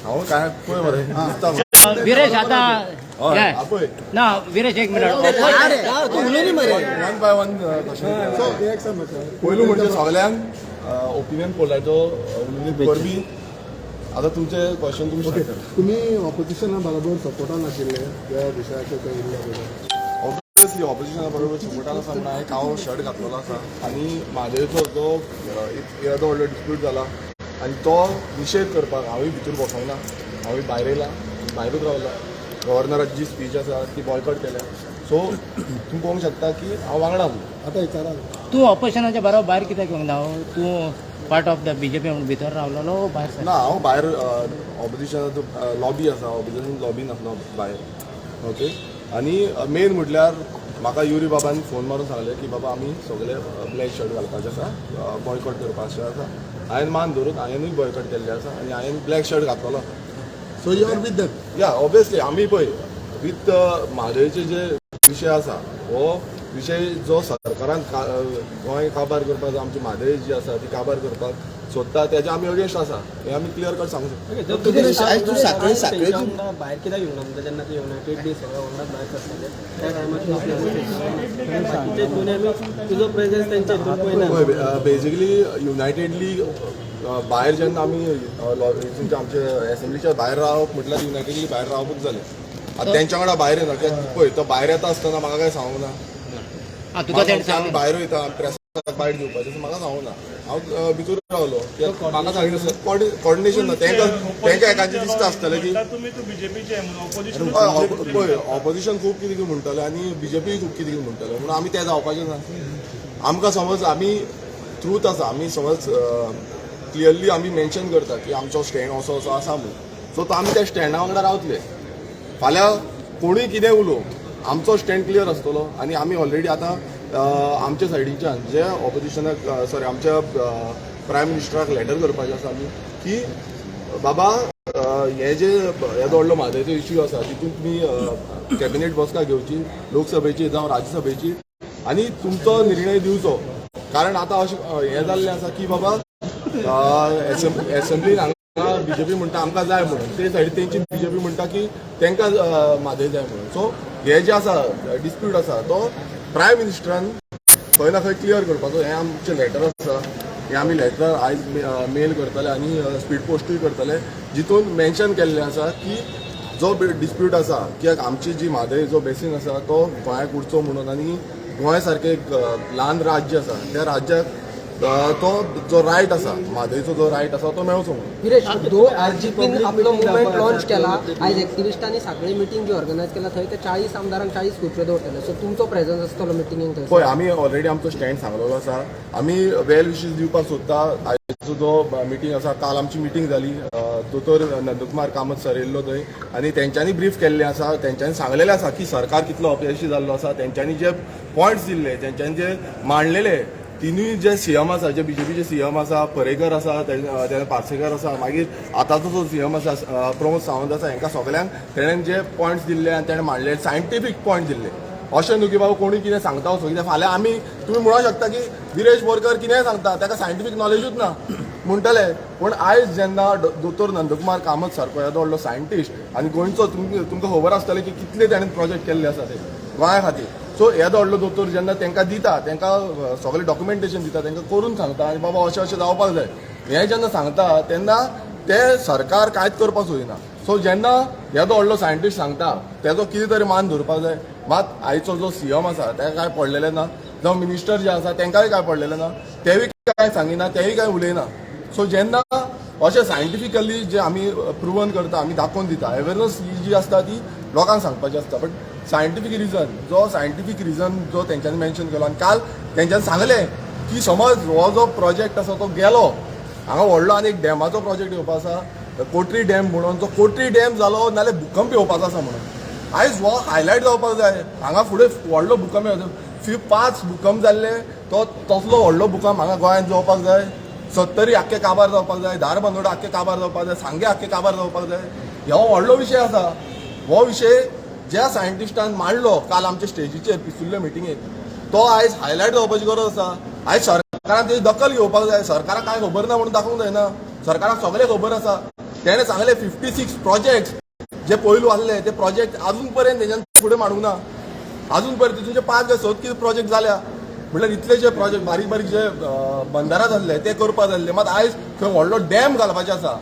हांव काय पळय मरे दिसता म्हाका. विरेश आता हय, हे. आपय. ना विरेश, एक मिनिट. तू उलयली मरे. वन बाय वन कशें. पयलू म्हणजे सगळ्यांक ओपिनियन पोलाचो परबी. आतां तुमचे क्वेश्चन तुमी ओके start करा. तुमी ऑपोजिशना बरोबर सपोर्टान आशिल्ले त्या विशयाचेर ते येयल्ले पळय. ऑब्वियसली ऑपोजिशना बरोबर सपोर्टान आसा म्हणून हांवें काव शर्ट घातलेलो आसा आनी म्हादयचो जो येदो व्हडलो डिस्प्यूट जाला आनी तो निशेध करपाक हांवूय भितर बसोंक ना. हांवूय भायर येयला, भायरूच रावला. गव्हर्नराची जी स्पीच आसा ती बॉयकॉट केल्या. सो तुमी पळोवंक शकता की हांव वांगडा आसलो. आतां विचारा. तूं ऑपोजिशनाच्या बरोबर भायर कित्याक येवंक ना? तूं पार्ट ऑफ the BJP म्हणून भितर रावलेलो भायर सर? ना, हांव भायर ऑपोजिशनाचो लॉबी आसा, ऑपोजिशन लॉबी नासलो भायर. ओके, आनी मेन म्हटल्यार म्हाका युरी बाबान फोन मारून सांगलें की बाबा, आमी सगळे ब्लॅक शर्ट घालपाचे आसा, बॉयकॉट करपाचें आसा. हांवें मान धरून हांवेंनूय बॉयकॉट केल्लें आसा आनी हांवें ब्लॅक शर्ट घातलेलो. So you are with them? Yeah, obviously. आमी पळय विथ म्हादयचे जे विशय आसा, हो विशय जो सरकारान गोंय काबार करपाक, आमची म्हादय जी आसा ती काबार करपाक सोदता, तेज्या आमी अगेन्स्ट आसा हें आमी क्लियर कट सांगू शकता. आयज तूं साखळे साखळे भायर कित्याक येवना म्हणटा? जेन्ना ते युनायटेड बी सगळे वांगडाच भायर सरताले, त्या टायमार बाकीचे हितून आमी तुजो प्रेजन्स तेंच्या हितून पळयना. पळय, बेजिकली युनायटेडली भायर जेन्ना आमी आमच्या एसेंब्लीच्या भायर रावप म्हटल्यार युनायटेडली भायर रावपूच जालें. आतां तेंच्या वांगडा भायर येना कित्याक? पळय, तो भायर येता आसतना म्हाका काय सांगूंक ना. आं, तुका तेणें आमी सांग भायर वयता, प्रेसाक बायट दिवपाचें अशें म्हाका सांगूंक ना. हांव भितर रावलो कित्याक म्हाका सांगितलें कॉर्डिनेशन ना. तेंकां तेंकां एकाचें दिसता आसतलें की म्हणटा तुमी तूं बीजेपीचे म्हणून ऑपोजिशन. हय, पळय, ऑपोजिशन खूब कितें कितें म्हणटलें आनी बीजेपी खूब कितें कितें म्हणटलें म्हणून आमी तें जावपाचें ना. आमकां समज आमी ट्रूथ आसा, आमी समज क्लियरली आमी मेन्शन करता की आमचो स्टँड असो असो आसा म्हणून. सो तो आमी त्या स्टँडा वांगडा रावतले. फाल्यां कोणूय कितें उलोवं, आमचो स्टँड क्लियर आसतलो. आनी आमी ऑलरेडी आतां आमच्या सायडीच्यान जे ऑपोजिशनाक, सॉरी, आमच्या प्रायम मिनिस्टराक लेटर करपाचें आसा आमी की बाबा, हे जे येदो व्हडलो म्हादयचो इश्यू आसा, तितून तुमी कॅबिनेट बसका घेवची, लोकसभेची जावं राज्यसभेची, आनी तुमचो निर्णय दिवचो. कारण आतां अशें हें जाल्लें आसा की बाबा, एसेंब्लीन हांगा बीजेपी म्हणटा आमकां जाय म्हणून, ते सायडीन तेंची बीजेपी म्हणटा की तांकां म्हादय जाय म्हणून. सो हे जे आसा डिस्प्यूट आसा, तो प्रायम मिनिस्टरान खंय ना खंय क्लियर करपाचो. हें आमचें लेटर आसा. हें आमी लेटर आयज मेल करतले आनी स्पीड पोस्टूय करतले, जितून मेन्शन केल्लें आसा की जो डिस्प्यूट आसा की आमची जी म्हादय जो बेसीन आसा तो गोंयाक उरचो म्हणून आनी गोंय सारकें एक ल्हान राज्य आसा, त्या राज्याक तो जो रायट आसा, म्हादयचो जो रायट आसा, तो मेळचो म्हणून. विरेश, दो आरजीपीन आपलो मुवमेंट लॉन्च केला, आयज एक्टिविस्टांनी सगळी मिटींग जी ऑर्गनायज केला, थंय ते 40 आमदारांक 40 खुर्च्यो दवरतले. सो तुमचो प्रेझन्स आसतलो मिटिंगेक थंय? पळय, आमी ऑलरेडी आमचो स्टँड सांगलेलो आसा. आमी वेल विशीस दिवपाक सोदता. आयचो जो मिटींग आसा, काल आमची मिटींग जाली, दोतोर नंदकुमार कामत सर येयल्लो थंय आनी तेंच्यांनी ब्रीफ केल्लें आसा. तेंच्यांनी सांगलेलें आसा की सरकार कितलो अपयशी जाल्लो आसा. तेंच्यांनी जे पॉयंट्स दिल्ले, तेंच्यांनी जे मांडलेले, तिनूय जे सीएम आसा, जे बीजेपीचे सीएम आसा, पर्रेकर आसा, तेणे पार्सेकर आसा, मागीर आतांचो जो सीएम आसा प्रमोद सावंत आसा, हांकां सगल्यांक तेणें जे पॉयंट्स दिल्ले आनी तेणें मांडले, सायंटिफीक पॉयंट दिल्ले. अशें न्हू की बाबा कोणी कितें सांगता असो कित्याक फाल्यां आमी तुमी म्हणूंक शकता की विरेश बोरकर कितेंय सांगता, ताका सायंटिफीक नॉलेजूच ना म्हणटले. पूण आयज जेन्ना दोतोर नंदकुमार कामत सारको येदो व्हडलो सायंटिस्ट आनी गोंयचो, तुमकां खबर आसतलें की कितले ताणें प्रोजेक्ट केल्ले आसा ते गोंया खातीर. सो येदो व्हडलो दोतोर जेन्ना तांकां दिता, तांकां सगळें डॉक्युमेंटेशन दिता, तांकां करून सांगता आनी बाबा अशें अशें जावपाक जाय हें जेन्ना सांगता, तेन्ना ते सरकार कांयच करपाक सोदिना. सो जेन्ना येदो व्हडलो सायंटिस्ट सांगता, तेजो कितें तरी मान धरपाक जाय. मात आयचो जो सीएम आसा ताका कांय पडलेलें ना, जावं मिनिस्टर जे आसा तांकांय कांय पडलेलें ना. तेवूय कांय सांगिना, तेवूय कांय उलयना. सो जेन्ना अशें सायंटिफिकली जे आमी प्रुवन करता, आमी दाखोवन दिता, अवेरनस ही जी आसता ती लोकांक सांगपाची आसता. बट सायंटिफीक रिजन जो, सायंटिफीक रिजन जो तेंच्यांनी मेन्शन केलो आनी काल तेंच्यांनी सांगलें की समज हो जो प्रोजेक्ट आसा तो गेलो, हांगा व्हडलो आनी एक डॅमाचो प्रोजेक्ट येवपा आसा, कोटरी डॅम म्हणून. तो कोटरी डॅम जालो नाल्यार भुकंप येवपाचो आसा म्हणून. आयज हो हायलायट जावपाक जाय. हांगा फुडें व्हडलो भुकंप येवचो, पांच भुकंप जाल्ले, तो तसलो व्हडलो भुकंप हांगा गोंयांत जावपाक जाय. सत्तरी आख्खे काबार जावपाक जाय, धारबांदोडा आख्खे काबार जावपाक जाय, सांगे आख्खे काबार जावपाक जाय. हो व्हडलो विशय आसा. हो विशय ज्या सायंटिस्टान मांडलो काल आमच्या स्टेजीचेर पिसुल्ले मिटिंगेक, तो आयज हायलायट जावपाची गरज आसा. आयज सरकारान तेजी दखल घेवपाक जाय. सरकाराक कांय खबर ना म्हणून दाखोवंक जायना. सरकाराक सगळें खबर आसा. तेणें सांगलें 56 प्रोजेक्ट जे पयलू आहले ते प्रोजेक्ट अजून पर्यंत तेंच्यान फुडें मांडूंक ना. अजून पर्यंत तितूनचे 5 काय 6 कितें प्रोजेक्ट जाल्या. म्हटल्यार इतले जे प्रोजेक्ट बारीक बारीक जे बंदारां जाल्ले ते करपा जाल्ले. मात आयज थंय व्हडलो डॅम घालपाचें आसा.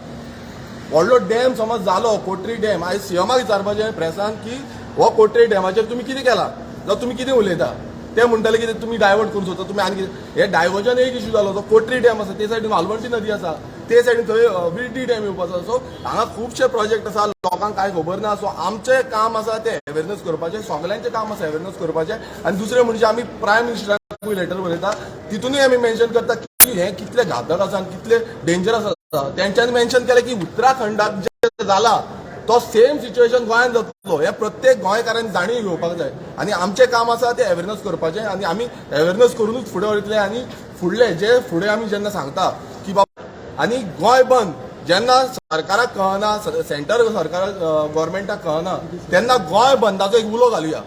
व्हडलो डॅम समज जालो कोटरी डॅम, आयज सीएमाक विचारपाचें प्रेसान की हो कोटरी डॅमाचेर तुमी कितें केलां जावं तुमी कितें उलयता. ते म्हणटले कितें तुमी डायवर्ट करूंक सोदता तुमी आनी कितें. हे डायवर्जन एक इशू जालो. जो कोटरी डॅम आसा ते सायडीन वालवंटी नदी आसा, ते सायडीन थंय विर्डी डॅम येवपाचो. सो हांगा खुबशे प्रोजेक्ट आसा, लोकांक कांय खबर ना. सो आमचें काम आसा तें अवेरनस करपाचें, सगल्यांचें काम आसा अवेरनस करपाचें. आनी दुसरें म्हणजे आमी प्रायम मिनिस्टराकूय लेटर बरयता, तितूनय आमी मेन्शन करता की हें कितलें घातक आसा आनी कितलें डेंजरस आसा. तेंच्यांनी मेन्शन केलें की उत्तराखंडाक जें जाला तो सेम सिच्युएशन गोंयांत जातलो. हें प्रत्येक गोंयकारान जाणीव घेवपाक जाय आनी आमचें काम आसा तें अवेरनस करपाचें आनी आमी अवेरनस करुनूच फुडें वयतले. आनी फुडले जे फुडें आमी जेन्ना सांगता की बाबा आनी गोंय बंद जेन्ना सरकाराक कळना, सेंटर सरकाराक गव्हर्मेंटाक कळना, तेन्ना गोंय बंदाचो एक उलो घालुया.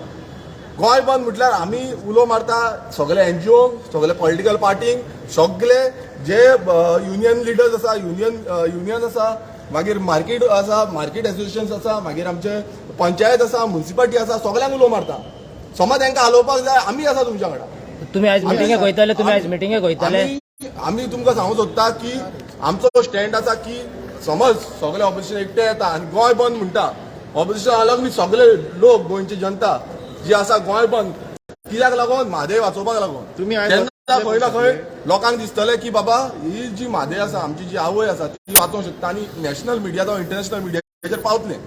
गोंय बंद म्हटल्यार आमी उलो मारता सगळे एनजीओ, सगळे पॉलिटिकल पार्टींक, सगळे जे युनियन लिडर्स आसा, युनियन आसा, मागीर मार्केट आसा, मार्केट एसोसिएशन आसा, मागीर आमचे पंचायत आसा, म्युन्सिपालिटी आसा, सगळ्यांक उलो मारता. समज तांकां हालोवपाक जाय, आमी आसा तुमच्या वांगडा. तुम्ही आयज मिटिंगेक वयतले? तुम्ही आयज मिटिंगेक वयतले? आमी तुमकां सांगूंक सोदता की आमचो स्टँड आसा की समज सगळे ऑपोजिशन एकटे येता आनी गोंय बंद म्हणटा, ऑपोजिशन अलग न्ही, सगळे लोक गोंयची जनता जी आसा गोंय बंद कित्याक लागून, म्हादय वाचोवपाक लागून. तुमी आयज तेन्ना खंय ना खंय लोकांक दिसतलें की बाबा ही जी म्हादय आसा, आमची जी आवय आसा, ती वाचोवंक शकता आनी नॅशनल मिडिया जावं इंटरनॅशनल मिडियाचेर पावतलें.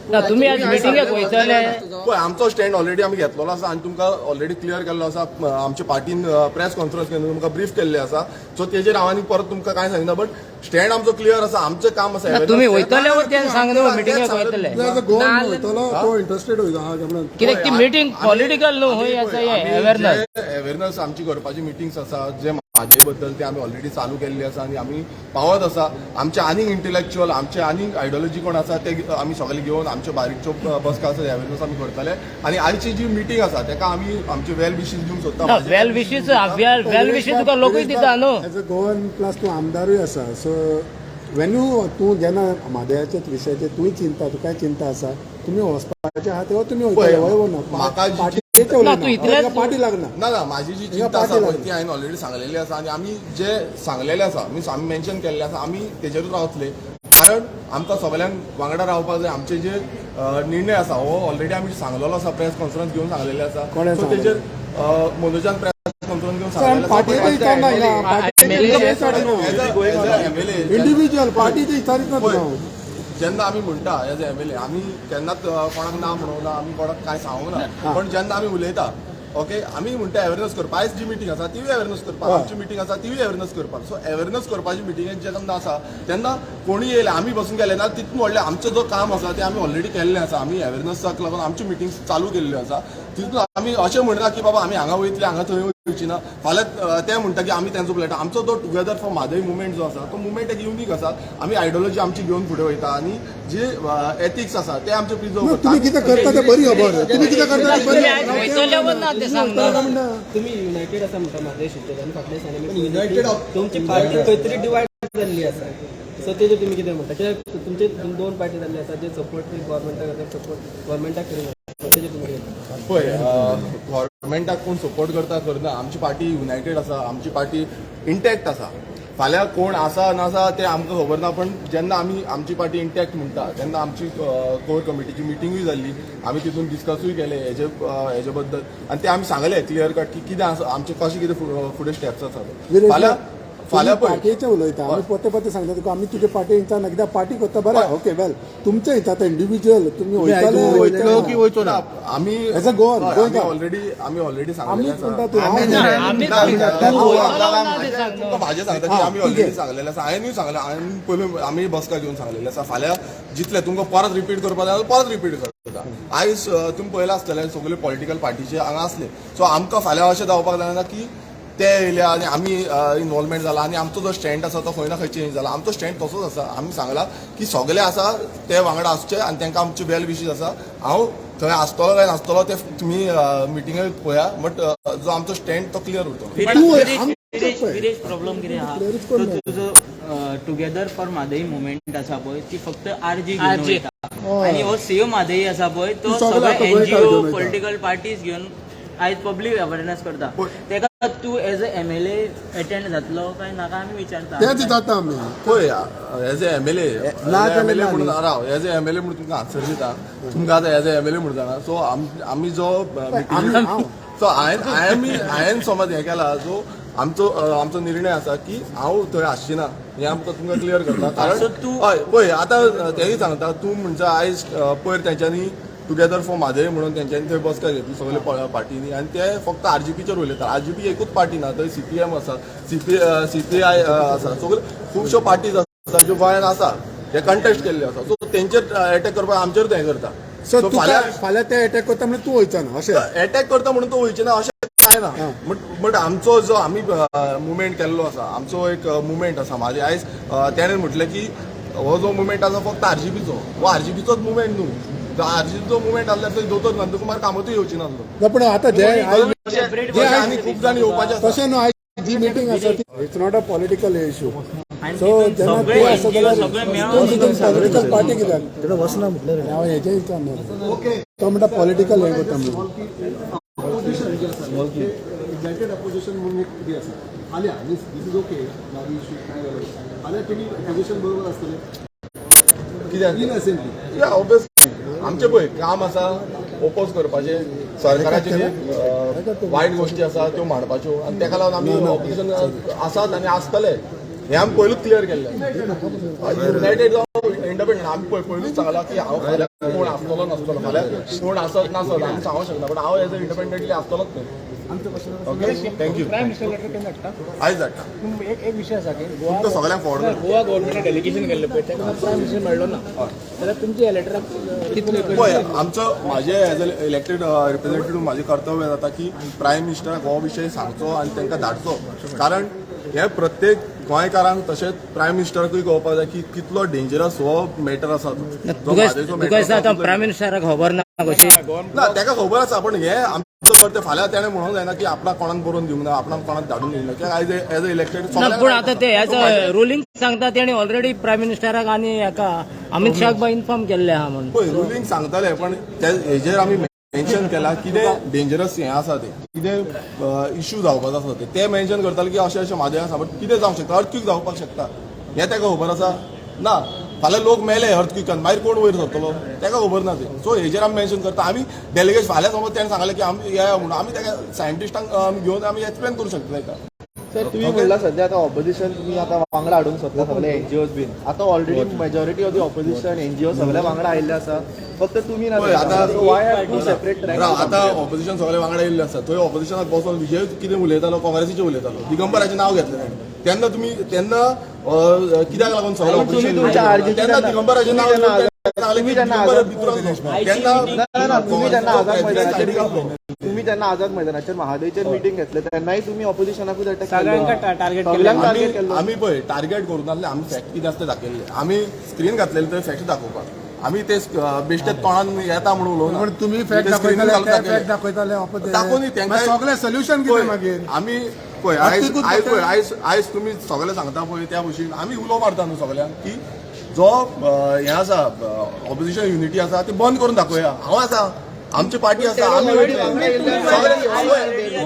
ना, तुम्ही आयज मिटिंगेक वयतले? पळय, आमचो स्टँड ऑलरेडी आमी घेतलेलो आसा आनी तुमकां ऑलरेडी क्लियर केल्लो आसा. आमच्या पार्टीन प्रेस कॉन्फरन्स घेवन तुमकां ब्रीफ केल्लें आसा. सो तेजेर हांव आनी परत तुमकां कांय सांगिना, बट स्टँड आमचो क्लियर आसा. आमचें काम आसा. ना, तुम्ही वयतले वो तें सांग न्हू, मिटिंगेक वयतले? गोवन वयतलो तो इंट्रस्टेड वयता. कित्याक ती मिटींग पॉलिटिकल न्हू, हय आसा हे अवेरनस. अवेरनस आमची करपाची मिटिंग्स आसा जे म्हादय बद्दल, ते आमी ऑलरेडी चालू केल्ले आसा आनी आमी पावत आसा. आमचे आनीक इंटलेक्च्युअल, आमचे आनीक आयडियोलॉजी कोण आसा ते आमी सगळे घेवन आमच्यो बारीकच्यो बसका आसा, अवेरनस आमी करतले. आनी आयची जी मिटींग आसा तेका आमी आमचे वेल विशीस दिवंक सोदता. वेल विशीस, वेल विशीस तुका लोकूय दिता न्हू. एज अ गोवन प्लस तूं आमदारूय आसा, सो when you तूं जेन्ना म्हादयाच्या विशयाचेर तुवें चिंता, तुकाय चिंता आसा, तुमी वचपाचें आहा तेव्हा तुमी वयतले हय वो ना? म्हाका जी पार्टीचें ना, तूं इतलेंच- उलयना, पार्टी लागना. ना ना, माझी जी चिंता आसा पळय ती हांवें ऑलरेडी सांगलेली आसा आनी आमी जे सांगलेले आसा, मिन्स आमी मेन्शन केल्ले आसा, आमी तेजेरूच रावतले, कारण आमकां सगळ्यांक वांगडा रावपाक जाय. आमचे जे निर्णय आसा हो ऑलरेडी आमी सांगलेलो आसा, प्रेस कॉन्फरन्स घेवन सांगलेले आसा. कोणें सो तेजेर मनोजान प्रेस कॉन्फरन्स घेवन सांगलेलें आसा. पार्टीचें विचारना हिंगा, पार्टीचें विचारना. As a MLA, individual पार्टीचें विचारीत ना तुका हांव. जेन्ना आमी म्हणटा एज एमएलए, आमी केन्नाच कोणाक ना म्हणूंक ना, आमी कोणाक कांय सांगूंक ना. पण जेन्ना आमी उलयता, ओके, आमी म्हणटा अवेरनस करपाक. आयज जी मिटींग आसा तिवूय अवेरनस करपाक, आमची मिटींग आसा तिवूय अवेरनस करपाक. सो अवेरनस करपाची मिटिंगेन जेन्ना आसा तेन्ना कोणी येयले आमी बसून गेले ना. तितून व्हडलें आमचें जो काम आसा तें आमी ऑलरेडी केल्लें आसा. आमी अवेरनसाक लागून आमच्यो मिटींग्स चालू केल्ल्यो आसा. तितून आमी अशें म्हणना की बाबा आमी हांगा वयतले, हांगा थंय वयची ना. फाल्यां ते म्हणटा की आमी तेंचो प्लॅटफॉर्म. आमचो जो टुगेदर फॉर म्हादय मुवमेंट जो आसा तो मुवमेंट एक युनीक आसा. आमी आयडियोलॉजी आमची घेवन फुडें वयता आनी जी एथिक्स आसा ते आमचे प्रिजर्व ना, करता. तुमी कितें करता तें बरी खबर, तुमी कितें करता तें बरी तुम्ही आयज वयतले वो ना तें सांग न्हू. खबर. तुमी युनायटेड आसा म्हणटा म्हादय शिक्षक आनी फाटल्या दिसांनी आमी तुमची पार्टी खंय तरी डिवायड जाल्ली आसा, सो तेजेर तुमी कितें म्हणटा? कित्याक तुमचे दोन पार्टी जाल्ले आसा, जे सपोर्ट गव्हर्मेंटाक करता, सपोर्ट गव्हर्मेंटाक करिना, तेजेर तुमी कितें म्हणटा? पळय, गव्हर्मेंटाक कोण सपोर्ट करता करना, आमची पार्टी युनायटेड आसा, आमची पार्टी इंटॅक्ट आसा. फाल्यां कोण आसा नासा तें आमकां खबर ना, पण जेन्ना आमी आमची पार्टी इंटॅक्ट म्हणटा तेन्ना आमची कोर कमिटीची मिटिंगूय जाल्ली, आमी तितून डिस्कसूय केले हेजे बद्दल आनी ते आमी सांगले क्लियर कट की कितें आसा आमचे, कशें कितें फुडें स्टेप्स आसा. फाल्यां फाल्यां पळय, पार्टीचे उलयता, आमी परते परते सांगता तुका, आमी तुजे पार्टी विचारना, कित्याक पार्टी करता बरें, ओके, वेल, तुमचे विचारता इंडिव्हिज्युअल, तुमी वयतले वयतलो की वयचो ना? आमी एज अ गोवन, हय, आमी गोंयकार. ऑलरेडी सांगलेलें आमीच आसा. म्हणटा तूं, हांव आमी ना, तूं वयतलो ना तें सांग न्हू. तुमकां भाजे सांगता की आमी ऑलरेडी सांगलेलें आसा. हांवेनूय सांगलें, हांवें पयलू आमी बसका घेवन सांगलेलें आसा. फाल्यां जितलें तुमकां परत रिपीट करपा जाय परत रिपीट करता. आयज तुमी पळयलां आसतलें, सगळे पॉलिटिकल पार्टीचे हांगा आसले. सो आमकां फाल्यां अशें जावपाक जायना की ते येयले आनी आमी इनवॉल्वमेंट जाला आनी आमचो जो स्टँड आसा तो खंय ना खंय चेंज जाला. आमचो स्टँड तसोच आसा. आमी सांगला की सगळे आसा ते वांगडा आसचे आनी तांकां आमची वेल विशीस आसा. हांव थंय आसतलो काय नासतलो ते तुमी मिटिंगेक पळया, बट जो आमचो स्टँड तो क्लियर उरतलो. तूं आमचो पळय. प्रॉब्लेम कितें आहा? क्लियरूच करून तुजो टुगेदर फॉर म्हादई मुवमेंट आसा पळय, ती फक्त आरजी घेवन RG. वयता आनी हो सेव म्हादई आसा पळय, तो सगळे सगळे आतां गोंयकार एनजीओ, घेवन वयता. पॉलिटिकल पार्टीज घेवन आयज पब्लीक अवेरनेस करता. तेका तूं एज अ एमएलए अटेंड जातलो काय नाका, आमी विचारता. तेच जाता आमी. पळय, एज ए एमएलए ना जाल्यार एमएलए ना. म्हणून राव, एज ए एमएलए म्हणून तुमकां आन्सर दिता तुमकां. आतां एज ए एमएलए म्हणून जाणा, सो आमी जो आमी- सो हांवें समज हें केला, सो आमचो निर्णय आसा की हांव थंय आसची ना, हें आमकां तुमकां क्लियर करता. कारण So तूं- हय, पळय, आतां तेंय सांगता तूं म्हणजे आयज पयर तेंच्यांनी टुगेदर फॉर म्हादय म्हणून तेंच्यांनी थंय बसका घेतली सगळे पार्टीनी आनी ते फक्त आरजीपीचेर उलयतात. आरजीपी एकूच पार्टी ना, थंय सीपीएम आसा, सीपीआय आसा, सगळे खुबश्यो पार्टीज आसा ज्यो गोंयांत आसा, हे कंटेस्ट केल्ले आसा. सो तेंचेर एटॅक करपाक आमचेर हें करता. सो सो तुका फाल्यां फाल्यां ते अटॅक करता म्हणून तूं वयचो ना अशें? एटॅक करता म्हणून तो वयचे ना अशें कांय ना, बट आमचो जो आमी मुवमेंट केल्लो आसा, आमचो एक मुवमेंट आसा म्हाजे आयज तेणें म्हटलें की हो जो मुवमेंट आसा फक्त आरजीपीचो, हो आरजीपीचोच मुवमेंट न्हू. आरजीपीचो मुवमेंट आसल्यार थंय दोतोर नंदकुमार कामतूय येवची नासलो. ना, पण आतां जे आयज जे आनी खूब जाण येवपाचे आसा. तशें न्हू, आयज जी मिटींग आसा ती it's not a political issue. आनी सो तितून जेन्ना सगळे तूं आसा NGO जाल्यार सगळे मेळोन तूं तितून पॉलिटिकल पार्टी कित्याक वचना म्हटलें हांव हेजें विचारना, तो म्हणटा पॉलिटिकल हें करता म्हणून. अपोजिशन जे आसा, युनायटेड अपोजिशन म्हणून एक कितें आसा फाल्यां, means this is okay, Mhadei issue कितें जालो, फाल्यां तुमी अपोजिशन बरोबर आसतले? कित्याक? In assembly. या, ऑब्वियसली, आमचें पळय काम आसा ओपोज करपाचें सरकाराचे, जे वायट गोश्टी आसा त्यो मांडपाच्यो आनी तेका लागून आमी ऑपोजिशन आसात आनी आसतले, हें आमी पयलूच क्लियर केल्लें. युनायटेड जावं इंडिपेंडंट, आमी पळय पयलूच सांगलां की हांव फाल्यां कोण आसतलो नासतलो, फाल्यां कोण आसत नासत आमी सांगूंक शकना, बट हांव एज अ इंडिपेंडंटली आसतलोच न्हय. Okay, thank you. Prime minister letter केन्ना धाडटा? आयज धाडटा. एक एक विशय आसा की गोवा तुमकां सगळ्यांक फॉरवर्ड करता. गोवा गव्हर्मेंटान डेलिगेशन केल्लें पळय, ताका प्रायम मिनिस्टर मेळ्ळो ना, जाल्यार तुमच्या ह्या लेटराक कितले? पळय, आमचो म्हाजें एज अ इलेक्टेड रिप्रेझेंटेटिव्ह म्हाजें कर्तव्य जाता की प्रायम मिनिस्टराक हो विशय सांगचो आनी तांकां धाडचो, कारण हे प्रत्येक गोंयकारांक तशेंच प्रायम मिनिस्टराकूय कळपाक जाय की कितलो डेंजरस हो मॅटर आसा तो. जो तुका म्हादयचो तुका matter दिसता आसा आतां तो. प्रायम मिनिस्टराक खबर ना कशी? ना, ताका खबर आसा, पण हे आमचो कर्तव्य. फाल्यां तेणें म्हणूंक जायना की आपणाक कोणाक बरोवन दिवंक ना, आपणाक कोणाक धाडून दिवंक ना, कित्याक आयज एज अ इलेक्टेड ना, पूण आतां ते एज अ रुलींग सांगता, तेणी ऑलरेडी प्रायम मिनिस्टराक आनी हाका अमित शाहक बा इन्फॉर्म केल्लें आहा म्हणून. पळय, रुलींग सांगतले, पण ते हेजेर आमी मेन्शन केला कितें डेंजरस हें आसा तें, कितें इश्यू जावपाचो आसा ते, ते मेन्शन करताले की अशें अशें म्हादय आसा, बट कितें जावंक शकता, अर्थक्वीक जावपाक शकता, हें ताका खबर आसा ना. फाल्यां लोक मेले अर्थक्विकान, मागीर कोण वयर सरतलो, ताका खबर ना तें. सो हेजेर आमी मेन्शन करता. आमी डेलिगेट फाल्यां समज तेणें सांगलें की आमी या म्हणून, आमी ताका सायंटिस्टांक आमी घेवन आमी एक्सप्लेन करूं शकता ताका. सर, तुम्ही म्हणला सध्या आता ऑपोजिशन तुम्ही आता वांगडा हाडूंक सोदता सगळे एनजीओज बीन. आता already majority of the opposition NGO सगळे वांगडा आयिल्ले आसा, फक्त तुमी ना. पळय, आता- why have two separate राव, आतां ऑपोजिशन सगळे वांगडा येयल्ले आसा. थंय ऑपोजिशनाक बसोन विजय कितें उलयतालो, काँग्रेसीचें उलयतालो, दिगंबराचें नांव घेतलें ताणें. तेन्ना तुमी तेन्ना कित्याक लागून सगळे तुम्ही तुमच्या ऑपोजिशन RGP तेन्ना दिगंबराचें नांव तुम्ही घेवन ताणें सांगलें तुम्ही की जेन्ना दिगंबर आझाद- भितर आसलो. तेन्ना ना ना तुम्ही जेन्ना आझाद प्रेसिडेंट मैदानाचेर सायडीक आसलो. तुम्ही जेन्ना आझाद मैदानाचेर महादयचेर मिटींग घेतले, तेन्नाय तुम्ही ऑपोजिशनाकूच अटॅक सगळ्यांक टार्गेट केल्लें. सगळ्यांक टार्गेट आमी केल्लो. आमी पळय टार्गेट करूं नासले. आमी फॅक्ट कितें आसता दाखयल्ले. आमी स्क्रीन घातलेले थंय फॅक्ट दाखोवपाक. आमी ते बेश्टे तोंडान येता म्हणून उलोवना. पण तुमी फॅक्ट ते स्क्रीनार दाखयताले, घालून ते दाखयले. Fact दाखयताले opposite. दाखोवन दी तांकां. मागीर सगळें सोल्युशन कितें पळय, मागीर? आमी पळय आयज अर्थीकूच आयज पळय पळय. आयज तुमी सगळे सांगता पळय त्या भशेन आमी उलो मारता न्हू सगळ्यांक की जो हें आसा, ऑपोजिशन युनिटी आसा ती बंद करून दाखोवया. हांव आसा, आमची पार्टी आसा, आमी वयतले. सगळे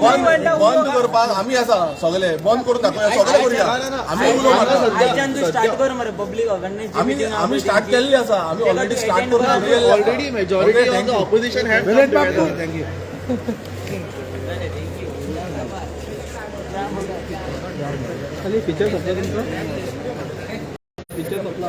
बंद बंद करपाक आमी आसा, सगळे बंद करून दाखोवया, सगळे करूया. आमी उलो मारता. आयच्यान तूं स्टार्ट कर मरे पब्लीक अवेरनेस. आमी आमी स्टार्ट केल्ली आसा, आमी ऑलरेडी स्टार्ट करून दवरिल्लें आसा. Already majority Okay, of thank the you. Opposition have Vineet Babu. Feature सोंपला तुमचो, फीचर सोंपला.